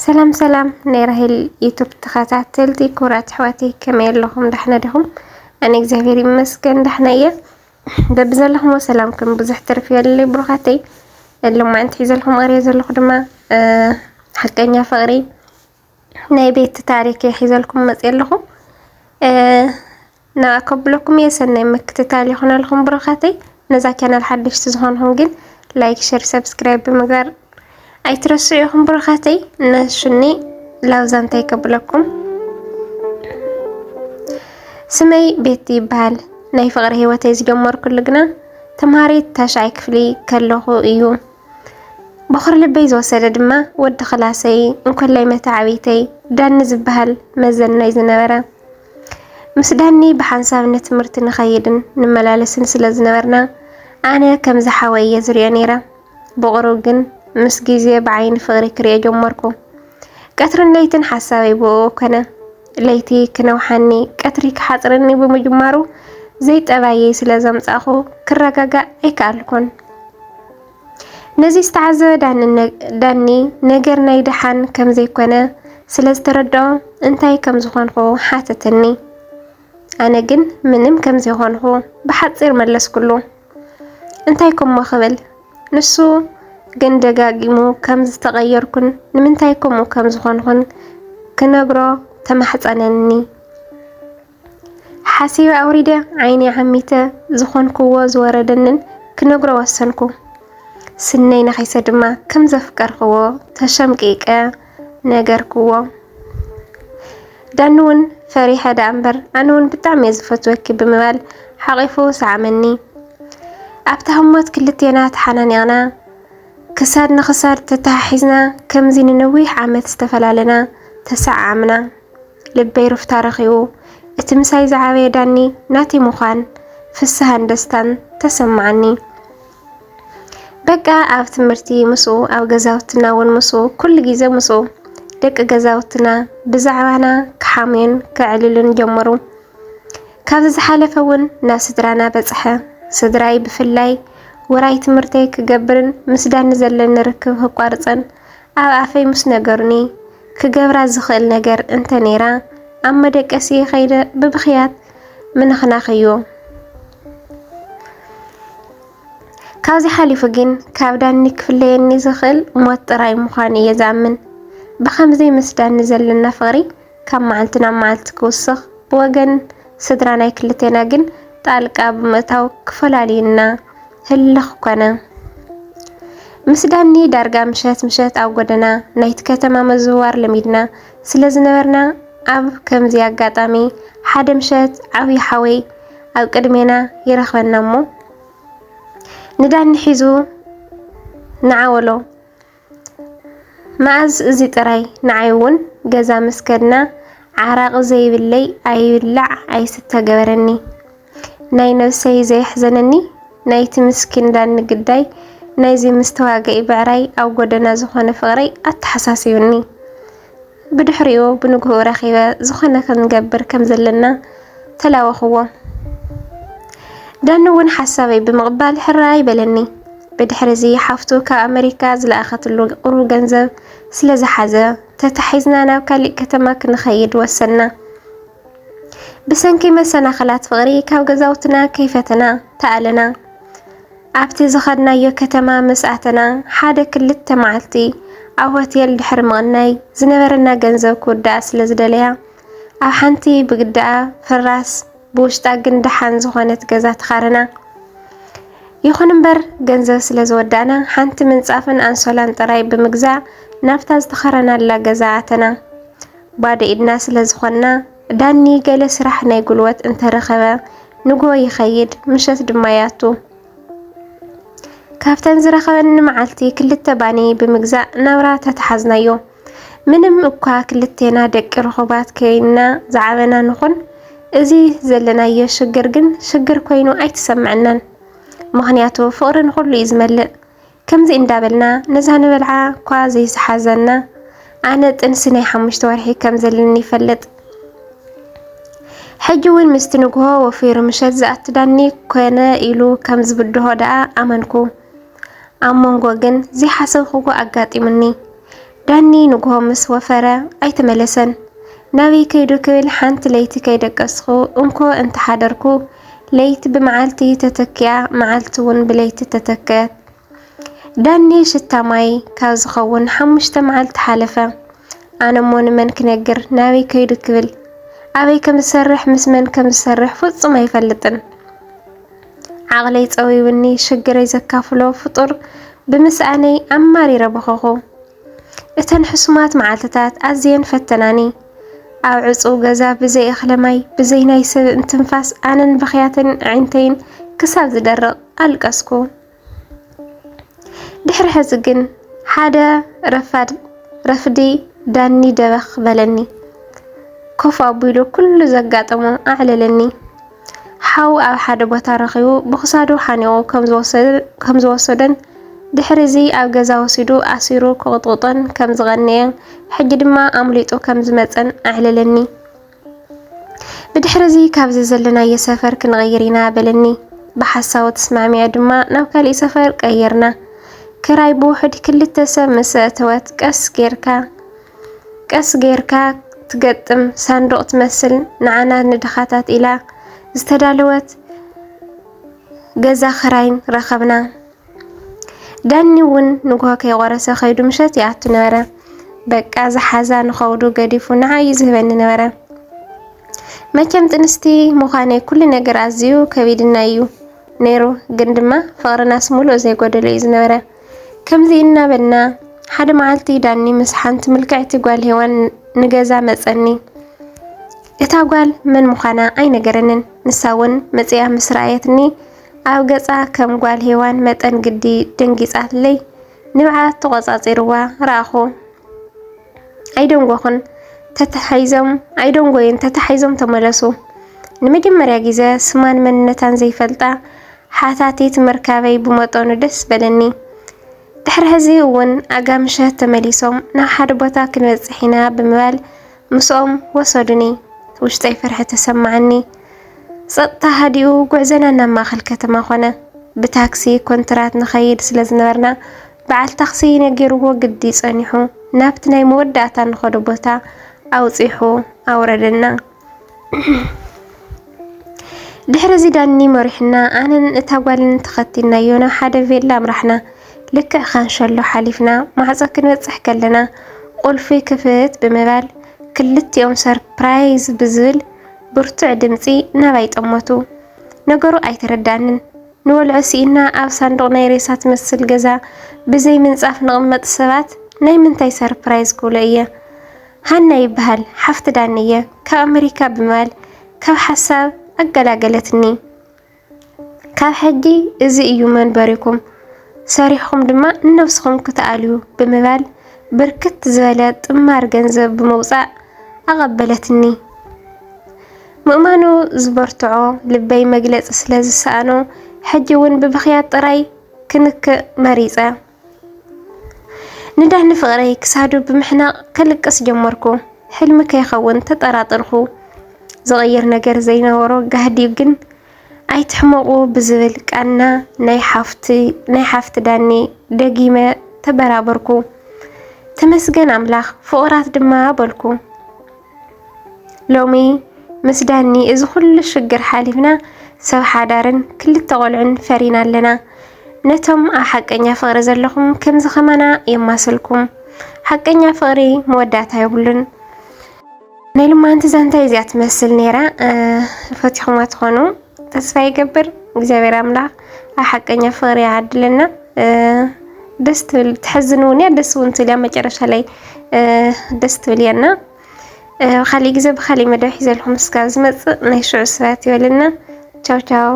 ሰላም ሰላም ናይ ራሄል ዩቱብ ተኸታተልቲ ክቡራት ኣሕዋተይ፣ ከመይ ኣለኹም? ዳሕና ዲኹም? ኣነ እግዚኣብሔር ይመስገን ዳሕና እየ። በብዘለኹሞ ሰላምኩም ብዙሕ ትርፍ የለይ ብሩኻተይ። ሎማዓንቲ ሒዘልኩም ቀርየ ዘለኹ ድማ ሓቀኛ ፍቕሪ ናይ ቤቲ ታሪክ እየ ሒዘልኩም መፅየ ኣለኹ። እና ከብለኩም እየ ሰናይ ምክትታል ይኹነልኩም ብሩኻተይ። ነዛ ቻናል ሓደሽቲ ዝኾንኹም ግን ላይክ፣ ሸር፣ ሰብስክራይብ ብምግባር ኣይትረስዑ ኢኹም ብሩኻተይ። ነሹኒ ላውዛ እንታይ ከብለኩም። ስመይ ቤቲ ይበሃል። ናይ ፍቕሪ ህይወተይ ዝጀመርኩሉ ግና ተምሃሪት ታሽዓይ ክፍሊ ከለኹ እዩ። በኹሪ ልበይ ዝወሰደ ድማ ወዲ ክላሰይ እንኮላይ መተዓብይተይ ዳኒ ዝበሃል መዘናይ ዝነበረ። ምስ ዳኒ ብሓንሳብ ንትምህርቲ ንኸይድን ንመላለስን ስለ ዝነበርና ኣነ ከም ዝሓወይ እየ ዝሪኦ ነይረ። ብቑሩብ ግን ምስ ግዜ ብዓይኒ ፍቕሪ ክሪኦ ጀመርኩ። ቀትርን ለይትን ሓሳበይ ብኡ ኮነ። ለይቲ ክነውሓኒ ቀትሪ ክሓፅረኒ ብምጅማሩ ዘይጠባየይ ስለ ዘምፃእኹ ክረጋጋእ ኣይከኣልኩን። ነዚ ዝተዓዘበ ዳኒ ነገርናይ ደሓን ከም ዘይኮነ ስለ ዝተረድኦ እንታይ ከም ዝኾንኹ ሓተተኒ። ኣነ ግን ምንም ከም ዘይኮንኹ ብሓፂር መለስኩሉ። እንታይ ኮሞ ክብል ንሱ ግን ደጋጊሙ ከም ዝተቐየርኩን ንምንታይ ከምኡ ከም ዝኾንኹን ክነግሮ ተማሕፀነኒ። ሓሲበ ኣውሪደ ዓይኒ ዓሚተ ዝኾንክዎ ዝወረደንን ክነግሮ ወሰንኩ። ስነይ ነኺሰ ድማ ከም ዘፍቀርክዎ ተሸምቂቀ ነገርክዎ። ዳኒ እውን ፈሪሐ ደኣ እምበር ኣነ እውን ብጣዕሚ እየ ዝፈትወኪ ብምባል ሓቒፉ ሰዓመኒ። ኣብታ ህሞት ክልቴና ተሓናኒቕና ክሳድ ንኽሳድ ተተሓሒዝና ከምዚ ንነዊሕ ዓመት ዝተፈላለና ተሰዓዓምና። ልበይ ሩፍታ ረኺቡ እቲ ምሳይ ዝዓበየ ዳኒ ናተይ ምዃን ፍስሃን ደስታን ተሰማዓኒ። በቃ ኣብ ትምህርቲ ምስኡ ኣብ ገዛውትና እውን ምስኡ ኩሉ ግዜ ምስኡ። ደቂ ገዛውትና ብዛዕባና ክሓምዩን ከዕልሉን ጀመሩ። ካብዚ ዝሓለፈ እውን ናብ ስድራና በፅሐ። ስድራይ ብፍላይ ውራይ ትምህርተይ ክገብርን ምስ ዳኒ ዘለኒ ርክብ ክቋርፀን ኣብ ኣፈይ ምስ ነገሩኒ ክገብራ ዝኽእል ነገር እንተ ነይራ ኣብ መደቀሲ ከይደ ብብኽያት ምንኽናኽ እዩ። ካብዚ ሓሊፉ ግን ካብ ዳኒ ክፍለየኒ ዝኽእል ሞት ጥራይ ምዃኑ እየ ዝኣምን። ብኸምዚ ምስ ዳኒ ዘለና ፍቕሪ ካብ መዓልቲ ናብ መዓልቲ ክውስኽ ብወገን ስድራ ናይ ክልቴና ግን ጣልቃ ብምእታው ክፈላልዩና ህልኽ ኮነ። ምስ ዳኒ ዳርጋ ምሸት ምሸት ኣብ ጎደና ናይቲ ከተማ ምዝውዋር ለሚድና ስለ ዝነበርና ኣብ ከምዚ ኣጋጣሚ ሓደ ምሸት ዓብዪ ሓወይ ኣብ ቅድሜና ይረኽበና እሞ ንዳኒ ሒዙ ንዓ ወሎ መኣዝ እዚ ጥራይ ንዓይ እውን ገዛ ምስ ከድና ዓራቒ ዘይብለይ ኣይብላዕ ኣይስተ ገበረኒ። ናይ ነብሰይ ዘየሕዘነኒ ናይቲ ምስኪን ዳኒ ግዳይ ናይዚ ምስ ተዋገኢ ብዕራይ ኣብ ጎደና ዝኾነ ፍቕረይ ኣተሓሳሲዩኒ። ብድሕሪኡ ብንግህኡ ረኺበ ዝኾነ ክንገብር ከም ዘለና ተላወኽዎ። ዳኒ እውን ሓሳበይ ብምቕባል ሕራይ በለኒ። ብድሕሪ እዚ ሓፍቱ ካብ ኣመሪካ ዝለኣኸትሉ ቁሩብ ገንዘብ ስለ ዝሓዘ ተታሒዝና ናብ ካሊእ ከተማ ክንኸይድ ወሰንና። ብሰንኪ መሰናኽላት ፍቕሪ ካብ ገዛውትና ከይፈተና ተኣለና። ኣብቲ ዝኸድናዮ ከተማ ምስ ኣተና ሓደ ክልተ መዓልቲ ኣብ ሆቴል ድሕሪ ምቕናይ ዝነበረና ገንዘብ ክውዳኣ ስለ ዝደለያ ኣብ ሓንቲ ብግዳኣ ፍራስ ብውሽጣ ግን ደሓን ዝኾነት ገዛ ተኻረና። ይኹን እምበር ገንዘብ ስለ ዝወዳእና ሓንቲ ምንጻፍን ኣንሶላን ጥራይ ብምግዛእ ናብታ ዝተኻረናላ ገዛ ኣተና። ባዶ ኢድና ስለ ዝኾንና ዳኒ ገለ ስራሕ ናይ ጉልበት እንተረኸበ ንግሆ ይኸይድ ምሸት ድማ ይኣቱ። ካብተን ዝረኸበኒ መዓልቲ ክልተ ባኒ ብምግዛእ ናብራ ተተሓዝናዮ። ምንም እኳ ክልቴና ደቂ ርኹባት ኮይንና ዝዓበና ንኹን፣ እዚ ዘለናዮ ሽግር ግን ሽግር ኮይኑ ኣይተሰምዐናን። ምኽንያቱ ፍቕሪ ንኹሉ እዩ ዝመልእ። ከምዚ እንዳበልና ነዛ ንበልዓ እኳ ዘይዝሓዘና፣ ኣነ ጥንሲ ናይ ሓሙሽተ ወርሒ ከም ዘለኒ ይፈልጥ። ሕጂ እውን ምስቲ ንግሆ ወፊሩ ምሸት ዝኣትዳኒ ኮነ ኢሉ ከም ዝብድሆ ደኣ ኣመንኩ። ኣብ መንጎ ግን ዘይሓሰብክዎ ኣጋጢሙኒ። ዳኒ ንግሆ ምስ ወፈረ ኣይተመለሰን። ናበይ ከይዱ ክብል ሓንቲ ለይቲ ከይደቀስኩ እንኮ እንተሓደርኩ፣ ለይቲ ብመዓልቲ ተተኪኣ፣ መዓልቲ እውን ብለይቲ ተተከት። ዳኒ ሽታ ማይ ካብ ዝኸውን ሓሙሽተ መዓልቲ ሓለፈ። ኣነ እሞ ንመን ክነግር፣ ናበይ ከይዱ ክብል፣ ኣበይ ከም ዝሰርሕ፣ ምስ መን ከም ዝሰርሕ ፍጹም ኣይፈልጥን። ዓቕለይ ጸዊውኒ፣ ሽግረይ ዘካፍሎ ፍጡር ብምስኣነይ ኣማሪረ በኸኹ። እተን ሕሱማት መዓልትታት ኣዝየን ፈተናኒ። ኣብ ዕጹው ገዛ ብዘይ እኽለ ማይ፣ ብዘይ ናይ ሰብ እንትንፋስ፣ ኣነን ብኽያትን ኣዒንተይን ክሳብ ዝደርቕ ኣልቀስኩ። ድሕሪ ሕዚ ግን ሓደ ረፋድ ረፍዲ ዳኒ ደበኽ በለኒ። ኮፍ ኣቢሉ ኩሉ ዘጋጠሞ ኣዕለለኒ። ሓው ኣብ ሓደ ቦታ ረኺቡ ብኽሳዱ ሓኒቑ ከም ዝወሰደ-፣ ከም ዝወሰዶን ድሕሪ እዚ ኣብ ገዛ ወሲዱ ኣሲሩ ክቕጥቕጦን ከም ዝቐነየን ሕጂ ድማ ኣምሊጡ ከም ዝመጸን ኣዕለለኒ። ብድሕሪ እዚ ካብዚ ዘለናዮ ሰፈር ክንቕይር ኢና በለኒ። ብሓሳቡ ተስማዕሚዐ ድማ ናብ ካሊእ ሰፈር ቀየርና። ክራይ ብውሑድ ክልተ ሰብ ምስ ኣእተወት ቀስ ጌርካ፣ ቀስ ጌርካ ትገጥም ሳንዱቕ ትመስል ንዓና ንድኻታት ኢላ ዝተዳለወት ገዛ ክራይን ረኸብና። ዳኒ እውን ንግሆ ከይቆረሰ ከይዱ ምሸት ይኣቱ ነበረ። በቃ ዝሓዛ ንኸውዱ ገዲፉ ንዓይ እዩ ዝህበኒ ነበረ። መቸም ጥንስቲ ምዃነይ ኩሉ ነገር ኣዝዩ ከቢድና እዩ ነይሩ፣ ግን ድማ ፍቕርናስ ሙሉእ ዘይጎደሎ እዩ ዝነበረ። ከምዚ እናበልና ሓደ መዓልቲ ዳኒ ምስ ሓንቲ ምልክዕቲ ጓል ሄዋን ንገዛ መጸኒ። እታ ጓል መን ምዃና ኣይነገረንን። ንሳ እውን መጺኣ ምስ ረኣየትኒ ኣብ ገጻ ከም ጓል ሄዋን መጠን ግዲ ደንጊጻትለይ። ንብዓት ተቖጻጺርዋ ረኣኹ። ኣይደንጎኹን፣ ተታሒዞም፣ ኣይደንጎዩን፣ ተታሒዞም ተመለሱ። ንመጀመርያ ግዜ ስማን መንነታን ዘይፈልጣ ሓታቲት ምርካበይ ብመጠኑ ደስ በለኒ። ድሕሪ ሕዚ እውን ኣጋ ምሸት ተመሊሶም ናብ ሓደ ቦታ ክንበጽሕ ኢና ብምባል ምስኦም ወሰዱኒ። ውሽጠይ ፍርሒ ተሰማዓኒ። ጸጥታ ሃዲኡ፣ ጉዕዞና ናብ ማእከል ከተማ ኮነ። ብታክሲ ኮንትራት ንኸይድ ስለ ዝነበርና፣ በዓል ታክሲ ነጊርዎ ግዲ ጸኒሑ፣ ናብቲ ናይ መወዳእታ ንኸዶ ቦታ ኣውጺሑ ኣውረደና። ድሕሪ እዚ ዳኒ መሪሑና፣ ኣነን እታ ጓልን ተኸቲልናዮ ናብ ሓደ ቬላ ኣምራሕና። ልክዕ ካንሸሎ ሓሊፍና ማዕጾ ክንበጽሕ ከለና፣ ቁልፊ ክፍት ብምባል፣ ክልቲኦም ሰርፕራይዝ ብዝብል ብርቱዕ ድምጺ ናባይ ጠመቱ። ነገሩ ኣይተረዳንን። ንወልዖ ስኢና ኣብ ሳንዱቕ ናይ ሬሳ ትመስል ገዛ ብዘይ ምንጻፍ ንቕመጥ ሰባት ናይ ምንታይ ሰርፕራይዝ ክብሎ እየ? ሃና ይበሃል፣ ሓፍቲ ዳኒ እየ፣ ካብ ኣመሪካ ብምባል ካብ ሓሳብ ኣገላገለትኒ። ካብ ሕጂ እዚ እዩ መንበሪኩም፣ ሰሪሕኹም ድማ ንነብስኹም ክትኣልዩ ብምባል ብርክት ዝበለ ጥማር ገንዘብ ብምውጻእ ኣቐበለትኒ። ምእማኑ ዝበርትዖ ልበይ መግለጺ ስለ ዝሰኣኖ፣ ሕጂ እውን ብብኽያት ጥራይ ክንክእ መሪጸ። ንዳኒ ፍቕረይ ክሳዱ ብምሕናቕ ከልቅስ ጀመርኩ። ሕልሚ ከይኸውን ተጠራጠርኩ። ዝቕየር ነገር ዘይነበሮ ጋህዲ ግን ኣይትሕመቑ ብዝብል ቃና ናይ ሓፍቲ፣ ናይ ሓፍቲ ዳኒ ደጊመ ተበራበርኩ። ተመስገን ኣምላኽ ፍቑራት ድማ በልኩ። ሎሚ ምስ ዳኒ እዚ ኩሉ ሽግር ሓሊፍና ሰብ ሓዳርን ክልተ ቆልዑን ፈሪና ኣለና። ነቶም ኣብ ሓቀኛ ፍቕሪ ዘለኹም ከምዚ ከማና የማስልኩም። ሓቀኛ ፍቕሪ መወዳእታ የብሉን። ናይ ልማንቲ ዛንታ እዚኣ ትመስል ነይራ። እ፣ ፈቲኹማ ትኾኑ ተስፋ ይገብር። እግዚኣብሔር ኣምላኽ ኣብ ሓቀኛ ፍቕሪ ይዓድለና። እ፣ ደስ ትብል፣ ትሕዝን እውን እያ፣ ደስ እውን ትብል እያ። መጨረሻ ላይ፣ እ፣ ደስ ትብል እያ እና፣ እ፣ ብኻሊእ ግዜ ብኻሊእ መደብ ሒዘልኩም እስካብ ዝመጽእ ናይ ሽዑ ስባት ይበለና። ቻው ቻው።